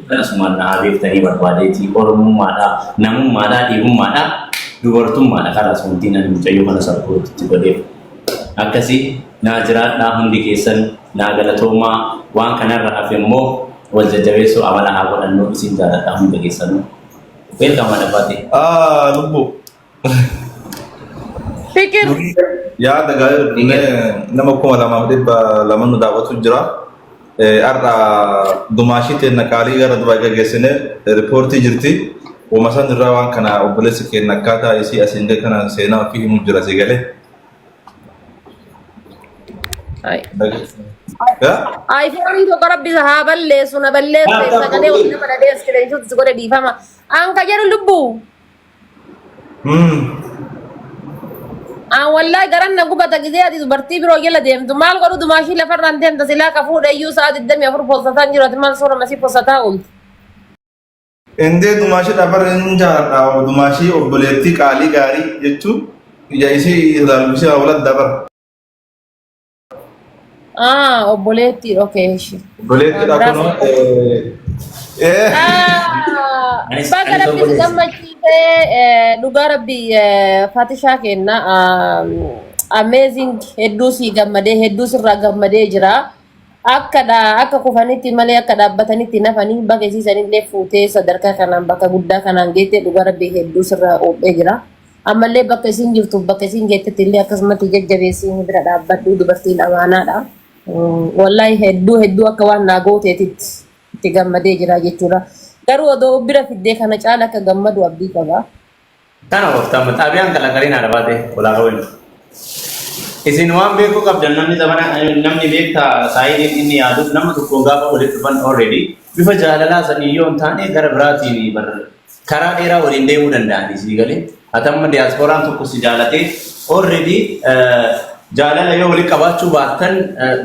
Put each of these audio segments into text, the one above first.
jirtan asumaan na haa beektanii barbaadeeti. Oromummaadha, namummaadha, dhiirummaadha, dubartummaadha kalaas wantiin ani mucayyoo kana support itti godheef. Akkasii naa jiraadhaa, hundi keessan naa galatoomaa. Waan kanarra hafe immoo wal jajjabeessuu amala haa godhannu. Isin jaaladha hunda keessanuu. Welcome, Adabbaati. Ah, lubbu. Fikir. Yaada gaarii dubbinee nama 2200 nu daawwatu jira. Har'a dumaashii teenna qaalii gara Dubaay gaggeessine riippoortii jirti. Uuma san irraa waan kana obboleessi keenya akkaataa isii asiin gadi kana seenaa ofii himuu jira si galee. Ay. iPhone tokko rabbi isa haa balleessu, na balleesse sagalee wal nama dhadhee screenshot si godhe, dhiifama. An ka jedhu lubbuu. An wallahi garan na gubata gizee ati dubartii biroo jala deemtu. Maal godhu, dumaashii lafarraan deemta? Silaa ka fuudhe iyyuu sa'a 24 postataa hin jiru, ati maal suura masii postataa oolti? Indee dumaashii dhabarra hin jaaladha. Dumaashii obboleettii qaalii gaarii jechuun ija isii ilaalu isii wal dabara. Ah, obboleettii, okay, ishi. Obboleettiidha Waan kunoo. biraa. Ah, Anis baga rabbi si obboleessa. gammachiise. Dhugaa rabbi, Fatishaa kenna amazing, hedduu si gammadee, hedduu sirraa gammadee jira. Akka dha akka kufanitti malee akka dhaabbatanitti nafanii baga isiisanillee fuutee sadarkaa kanaan bakka guddaa kanaan geette. Dhugaa rabbi, hedduu sirraa qophee jira. Ammallee bakka isiin jirtuuf bakka isiin geettetti illee akkasumatti jajjabeessii bira dhaabbadhu, dubartiin amaanaadha. Wallahi hedduu hedduu akka waan naa gooteetitti itti gammadee jira jechuudha. Garuu odoo bira fiddee kana caala akka gammadu abdii qaba. Tana ooftamu xaabiyaan kalaqariin haadha baate olaa qaban. Isin waan beekuu qabdan, namni zamana namni beektaa saayidiin inni yaadus nama tokkoon gaafa walitti dhufan already bifa jaalalaa sanii yoo hin taane gara biraatiin bar karaa dheeraa waliin deemuu danda'anii sii galee. Atamma diyaaspooraan tokko si jaalatee already jaalala yoo walitti qabaachuu baattan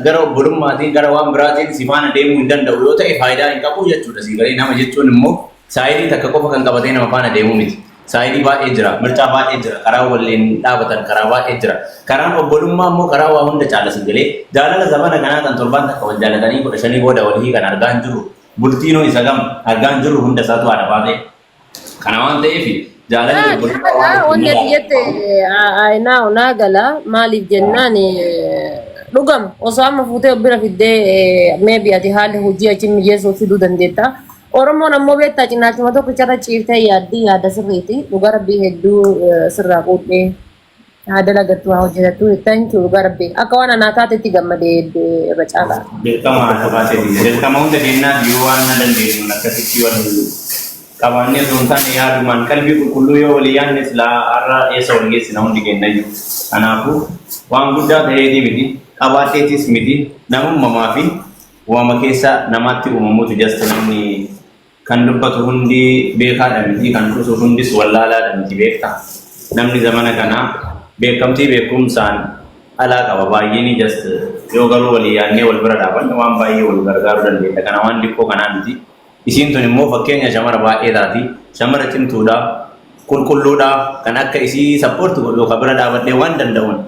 gara obbolummaatiin gara waan biraatiin si faana deemuu hin danda'u yoo ta'e faayidaa hin qabu jechuudha sii galee. Nama jechuun immoo side takka qofa kan qabatee nama faana deemuu miti. Side baay'ee jira, mircaa baay'ee jira, karaa waliin dhaabatan karaa baay'ee jira. Karaan obbolummaa immoo karaa waa hunda caala si galee. Jaalala zamana kanaa kan torbaan takka wal jaalatanii 15 booda wal hiikan argaa hin jirru. Bultiinoo isa gam argaa hin jirru, hunda isaatu haadha baatee. Kana waan ta'eef jaalalli obbolummaa waan Dhugaadha wanni ati jette naa naa gala. Maaliif jennaan, dhugama osoo amma fuutee of bira fiddee maybe ati haalli hojii achi mijeessuu fiduu dandeetta. Oromoon ammoo beektaa cinaachuma tokkicharra ciiftee yaaddi, yaada sirriiti. Dhugaa rabbii, hedduu sirraa quudhee haa dalagattu, haa hojjetattu. Thank you, dhugaa rabbii. Akka waan anaa taatetti gammadee irra caalaa. Dirqama haadha baateeti. Dirqama hunda keenyaaf yoo waan na dandeenyuun akkasitti wal qabaannee osoo hin taane yaadumaan qalbii qulqulluu yoo walii yaadne silaa har'a eessa wal geessina hundi keenyayyuu. Kanaafuu waan guddaa ta'eetii miti, qabaadheetis miti, namummamaa fi uumama keessa namaatti uumamuutu. Just namni kan dubbatu hundi beekaadha miti, kan dhusu hundis wallaalaadha miti, beektaa. Namni zamana kanaa beekamtii beekumsaan alaa qaba baay'een. Just yoo garuu walii yaadnee wal bira dhaabanne waan baay'ee wal gargaaruu dandeenya. Kana waan xiqqoo kanaa miti. Isiin tun immoo fakkeenya shamara baay'ee taati. Shamara cimtuudha, qulqulluudha, kan akka isii support godhu yookaan bira dhaabadhee waan danda'uun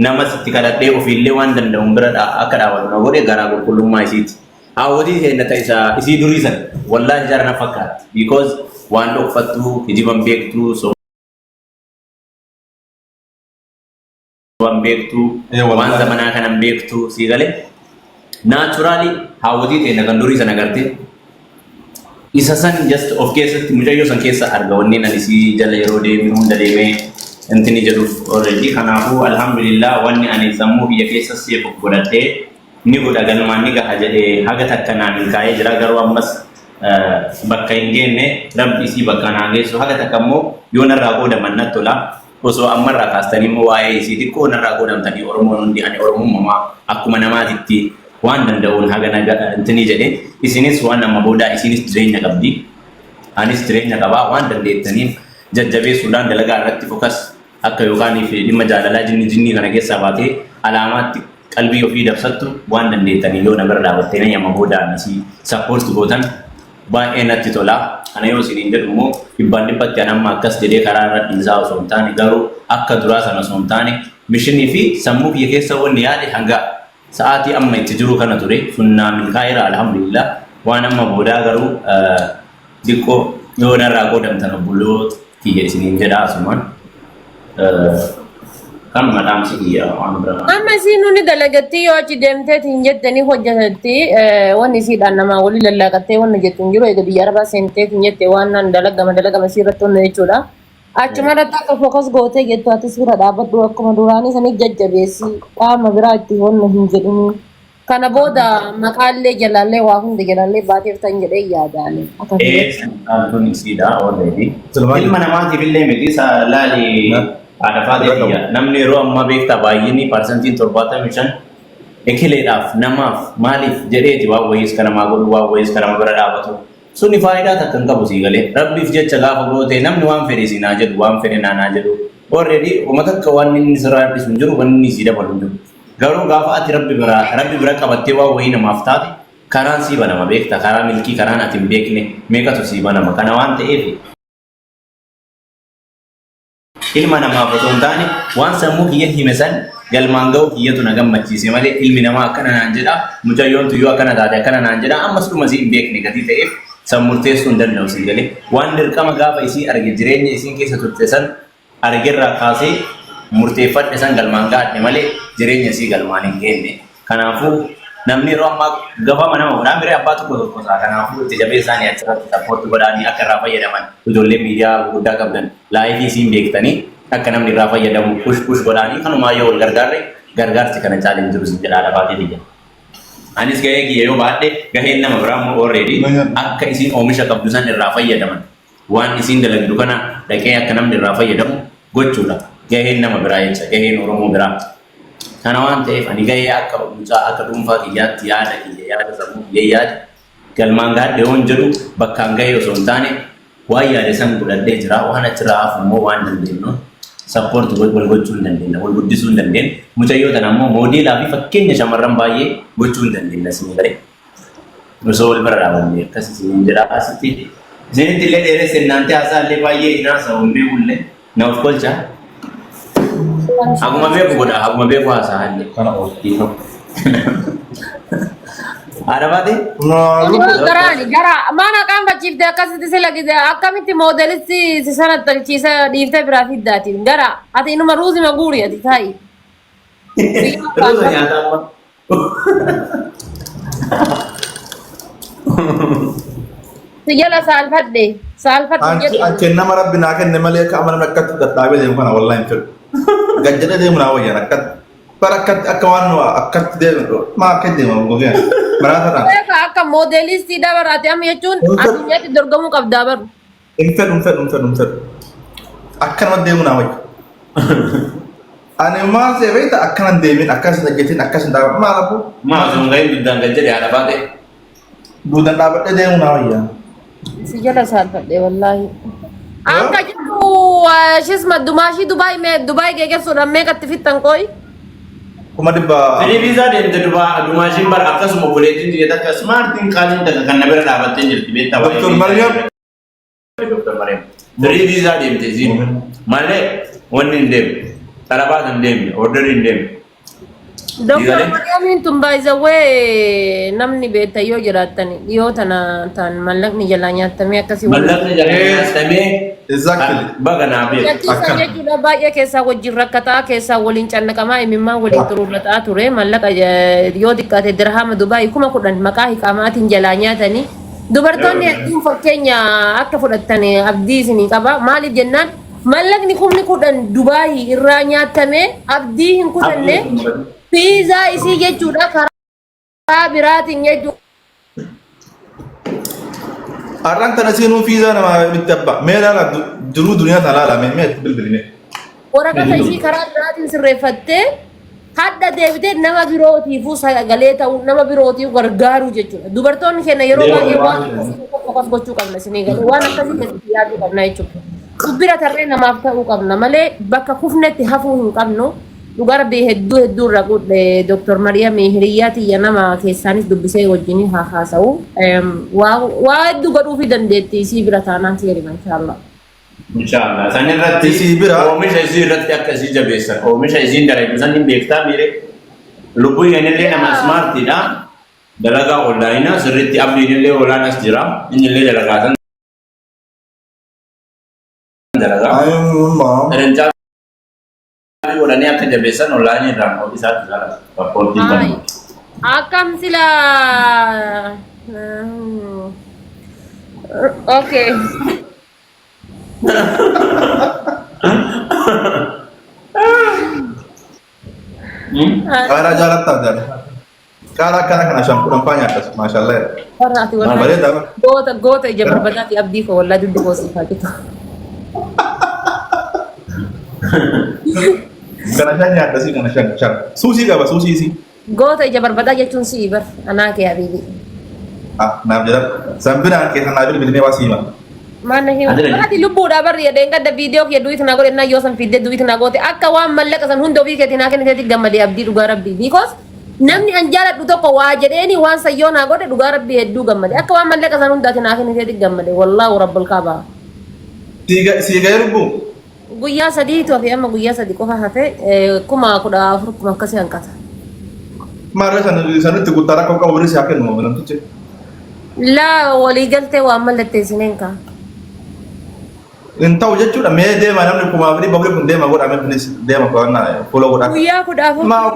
nama sitti kadhadhee ofiillee waan danda'uun bira akka dhaabatu na godhe garaa qulqullummaa isiiti. Haawwatii isheen ta isa isii durii sana wallaahi jara na fakkaatti. Because waan dhokfattu, kijiban beektu, soban beektu, waan zamanaa kanan beektu sii galee. Naturally haawwatii ta'e kan durii sana gartee isa san just of keessatti mucayyoo san keessa arga wanni ani isii jala yeroo deeme hunda deemee intini jedhuuf already. Kanaafuu alhamdulillah, wanni ani sammuu kiyya keessa seef of godhadhee ni godha, galmaan ni gaha jedhee haga takka naa milkaa'ee jira. Garuu ammas bakka hin geenne. Rabbi isii bakka naa geessu. Haga takka immoo yoo narraa qoodaman natti tola. Osoo ammarraa kaastanii immoo waa'ee isii xiqqoo narraa qoodamtanii Oromoon hundi, ani Oromummaa akkuma namaatitti waan danda'uun haga naga intini jedhe. Isinis waan amma boodaa isinis jireenya qabdi, anis jireenya qabaa, waan dandeettaniif jajjabeessuudhaan dalagaa irratti focus akka yookaan fi dhimma jaalalaa jinni jinnii kana keessaa baatee alaamaatti qalbii ofii dabsattu waan dandeettanii yoo na bira dhaabattanii amma boodaan isii support gootan baay'ee natti tola. Kana yoo isiniin jedhu immoo dhibbaan dhibbatti an amma akkas jedhee karaa irra dhiisaa osoo hin taane, garuu akka duraa sana osoo hin taane mission fi sammuu kiyya keessa wanni yaade hanga sa'aatii amma itti jiru kana ture sun naa milkaa'eera, alhamdulillah. Waan amma boodaa garuu xiqqoo yoo narraa qoodamtan obboloota kiyya isiniin jedha asumaan. Kanuma dhaamsi kiyya waan biraa. Amma isiin nuni dalagatti yoo achi deemteeti hin jettanii hojjetatti wanni isiidhaan namaa walii lallaaqattee wanni jettu hin jiru eega biyya arabaa seenteeti hin jette waan naan dalagama dalagama isii irratti wanni jechuudha. Achuma irratti akka focus gootee jettu atis bira dhaabbadhu akkuma duraanii sanii jajjabeessi qaama biraa itti wanna hin jedhini. Kana booda maqaallee jalaallee waa hunda jalaallee baateertan jedhee yaadaani. Akka Ee caaltuun isiidha already. Silmaa Ilma namaatiif illee miti isa laali haadha faatee biyya. Namni yeroo ammaa beektaa baay'inni 75% ekileedhaaf namaaf maaliif jedheeti waan wayiis kan namaa godhu waan wayiis kan nama bira dhaabatu. Suni faayidaa takka hin qabu sii galee. Rabbiif jecha gaafa goote namni waan fedhe siin haa jedhu waan fedhe naan haa jedhu. Already uma takka waan inni sirraa hir'isu hin jiru waan inni sii dabalu hin jiru. Garuu gaafa ati rabbi bira rabbi bira qabattee waan wayii namaaf taate karaan sii banama beekta karaa milkii karaan ati hin beekne meeqatu sii banama kana waan ta'eef ilma namaaf osoo hin taane waan sammuu kiyya hime san galmaan ga'uu kiyyatu na gammachiise malee ilmi namaa akkana naan jedha mucayyoon tuyyuu akkana taate akkana naan jedha ammas dhuma isii hin beekne gatii ta'eef san murteessuu hin danda'u sii galee waan dirqama gaafa isii arge jireenya isiin keessa turte san argerraa kaasee murteeffadhe san galmaan ga'adhe malee jireenya isii galmaan hin geenne. Kanaafuu namni yeroo ammaa gafama nama godhaa miree abbaa tokko tokko isaa kanaafuu itti jabeessaanii achirratti support godhaanii akka irraa fayyadaman ijoollee miidiyaa gurguddaa qabdan live isiin beektanii akka namni irraa fayyadamu push push godhaanii kanumaa yoo wal gargaarre gargaarsi kana caale hin jiru sin jedhaa dhabaatee biyya. Anis gahee kiyya yoo baadhe gaheen nama biraa immoo already akka isiin oomisha qabdu san irraa fayyadaman waan isiin dalagdu kana dhaqee akka namni irraa fayyadamu gochuudha. Gaheen nama biraa jecha gaheen Oromoo biraa. Kana waan ta'eef ani gahee akka mucaa akka dhuunfaa kiyyaatti yaada kiyya yaada sammuu kiyya yaada galmaan gaadhe yoon jedhu bakkaan gahee osoo hin taane waan yaade san godhadhee jira waan achirraa hafu immoo waan dandeenyu support wal gochuu hin dandeenya wal guddisuu hin dandeenya mucayyoo tana immoo moodeelaa fi fakkeenya shamarran baay'ee gochuu hin dandeenya isin galee osoo wal bira dhaabanne akkas isiniin jedha asitti isinitti illee dheeresse naantee haasaa illee baay'ee hin haasa'u hin beeku illee na of kolcha haguma beeku godha haguma beeku haasaa illee. Kana oolti. Haadha baate? Garaani gara mana qaanfachiifte akkasitti sila gide akkamitti moodelisti si sana tolchiisa dhiiftee biraa fiddaatiin gara ati inuma ruuzima guuri ati taa'i. Ruuza nyaataa amma. Si jala saalfadhe saalfadhe jedhu. Anche nama rabbi naa kenne malee akka amana akkatti dadhaabee deemu kana wallahi hin fedhu. Gajjadhee deemu naa wayyan akkatti. Bara akkatti akka waan nu akkatti deemu maa akka deema gogeen. Maraatadhaan. Beeka akka moodelistii dabaraati amma jechuun addunyaatti dorgomuu qabdaa baru. Hin fedhu hin fedhu hin fedhu hin fedhu. Akkanuma deemu naa wayya. Ani maal see beekta akkana hin deemin akkas hin hojjetin akkas hin dhaabadhu maal abboo. Maa osoo hin gahin duddaan gad jedhe haadha baate. Duudan dhaabadhee deemu naa wayya. Si jala saalfadhe wallaahi. Akka jirtu shisma dumaashii Dubaay mee Dubaay geeggessuudhaan meeqatti fixxan qooyi? 100,000. Firii viizaa deemte dubaa dumaashiin bara akkasuma obboleettiin tiyya takka smartiin qaaliin takka kan na bira dhaabattee jirti beektaa waa'ee Dr. viizaa. Maryam. Dr. Maryam. Firii viizaa deemte isiin malee wanni hin deemne. Xalabaas hin deemne, orderii hin deemne. Dr. Diigalee? Maryamiin tun baay'isawwee namni beektan yoo jiraattan dhiyoo tana ta'an mallaqni jalaa nyaatamee akkasii wal Mallaqni jala nyaatamee Exactly. baga naa beeku. Nyaachisan Akkana. jechuudha baay'ee keessaa wajjin rakkataa keessaa waliin cannaqamaa imimmaan waliin xuruurrataa ture mallaqa yoo xiqqaate dirhama Dubaay 10,000 maqaa hiqaamaatiin jalaa nyaatanii dubartoonni hedduun fakkeenya akka fudhattan abdii isinii qaba maaliif jennaan mallaqni 10,000 Dubaay irraa nyaatame abdii hin kutanne fiizaa isii jechuudha karaa biraatiin jechuudha. Har'aan tana seenuun fiizaa nama bitti abbaa. Mee laala jiruu duniyaa tana laala mee mee itti bilbili mee. Waraqata isii karaa biraatiin sirreeffattee hadha deebitee nama birootiifuu sagalee ta'uu nama birootiif gargaaruu jechuudha. Dubartoonni keenya yeroo baay'ee waan akkasii focus gochuu qabna isinii galee waan akkasii keessatti yaaduu qabna jechuudha. Bira tarree namaaf ta'uu qabna malee bakka kufnetti hafuu hin qabnu. Dhugaa rabbii hedduu hedduu irraa qudhe Dr. Mariyam hiriyyaa tiyya nama keessaanis dubbisee wajjin haa haasa'u. Waa hedduu godhuufii dandeetti isii bira taanaan seerima inshaallah. Inshaallah. San irratti Isii bira oomisha isii irratti akka isii jabeessan oomisha isiin dalagdu san hin beektaa miire. Lubbuun illee nama smartiidha. Dalagaa onlaayinaa sirriitti abdiin illee olaan as jira. Inni illee dalagaa san dalagaa. Sadantaa godhanii akka jabeessan onlaayinii irraan qophi isaatti jala sappoortiin Haay. kan. Akkam sila. Okay. Qaaraa jaalattaa jaala. Qaaraa akkana kana 5 10 faa nyaadhas maashaallah. Warra ati wallahi Bareedaa ba. goota goota ija barbadaati abdii koo wallahi duddu koo siif haa citu. Kana 5 nyaadhasi kana 5 5. Suusii qaba suusii isii. Goota ija barbadaa jechuun si'i bar anaa kee habiibi. Ah naaf jedha. Sanbiraan keessa naa bilbilimee waa siima. Maal na himu? Adila. Ati lubbuudhaa barri jedheen gadda viidiyoo kiyya du'it naa godhe naa yoo san fiddee du'it naa goote akka waan mallaqa san hunda ofii keetii naa kenniteetti gammadee abdii dhugaa rabbii. Because namni an jaaladhu tokko waa jedheeni waan san yoo naa godhe dhugaa rabbii hedduu gammade. Akka waan mallaqa san hunda ati naa kenniteetti gammade. Wallaahu rabbul kaabaa. Sii ga'ee lubbuu. Guyyaa sadiitu hafe amma guyyaa 3 qofa hafe 14,000 kuma akkasii hanqata. Maarree sanitti guttaa rakkoo qabu birrii si haa kennu namtichi. Laa walii galtee waan mallatteessineen kaa. Hin ta'u jechuudha mee deema namni 4,400 kun deema godha mee please deema qo'annaa fuula godha. Guyyaa 14 Maa-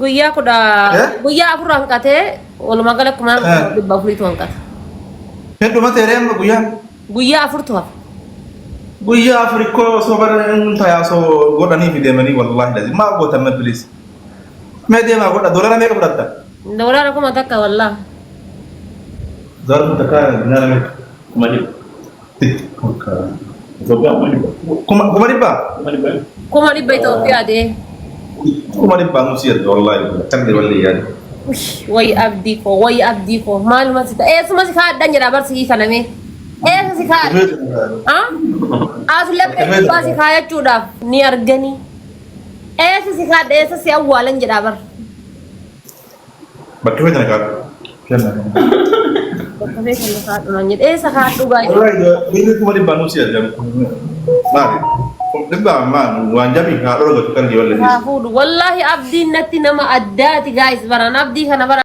guyyaa kudha Eh? guyyaa 4 hanqatee walumaa gala kuma Eh. 400tu hanqata. Hin dhumate ree amma guyyaa. Guyyaa afurtu hafe. Guyyaa afurikkoo osoo bara hin tayaa osoo godhanii fi deemanii wallaahi lazim maa gootan mee please. Mee deemaa godha doolara meeqa fudhatta? Doolaara 1000 wallaahi. Doolara 1000 dinaara meeqa? 100,000. Itoophiyaa 100,000. 100,000? 100,000. 100,000 Itoophiyaa ta'e. 100,000 nusi erga wallaahi kan walli yaadu. Wayi abdii koo wayi abdii koo maaluma si ta'e eessuma si kaadhan jedha barsi kanamee. Eessa si kaadha? Ah? As laphee gubbaa si kaayachuudhaaf ni arganii. Eessa si kaadha eessa si awwaalan jedhaa bar. Bakka feetan kaadhu. Kenna. Bakka feetan na kaadhu naan jedhe eessa kaadhu gaa'e. Wallahi birri 100,000 nusi erga. Maali? 100,000 maal waan jabi haadha dhugatu kan walli. Haa fuudhu. Wallaahi abdiin natti nama addaati gaa'is baraan abdii kana bara.